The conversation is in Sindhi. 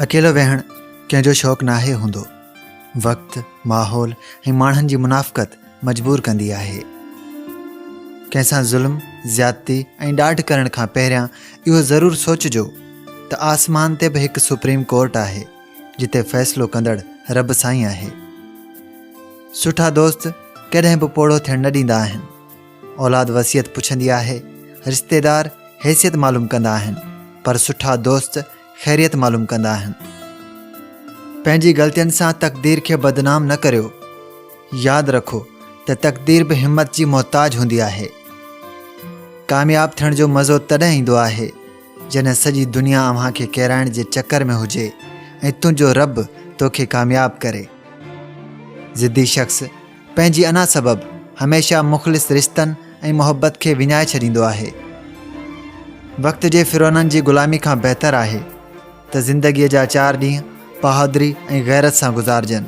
اڪيلو ويهڻ ڪنهن جو شوق ناهي هوندو. وقت، ماحول ۽ ماڻهن جي منافقت مجبور ڪندي آهي. ڪنهن سان ظلم، زيادتي ۽ ڏاڍ ڪرڻ کان پهريان اهو ضرور سوچجو ته آسمان تي به هڪ سپريم ڪورٽ آهي، جتي فيصلو ڪندڙ رب سائين آهي. سٺا دوست ڪڏهن به پوڙهو ٿيڻ نه ڏيندا آهن. اولاد وصيت پڇندي آهي، رشتيدار حيثيت معلوم ڪندا آهن، پر سٺا دوست خيريت معلوم ڪندا آهن. پنهنجي غلطين سان تقدير کي بدنام نه ڪريو. ياد رکو ته تقدير به همت جي محتاج هوندي آهي. ڪامياب ٿيڻ جو مزو تڏهن ايندو آهي، جڏهن سڄي دنيا اوهان کي ڪيرائڻ جي چڪر ۾ هجي ۽ تنهنجو رب توکي ڪامياب ڪري. ضدي شخص پنهنجي انا سبب هميشه مخلص رشتن ۽ محبت کي وڃائي ڇڏيندو آهي. وقت جي فرعونن جي غلامي کان بهتر آهي ته زندگيء جا چار ڏينهن بهادري ۽ غيرت سان گذارجن.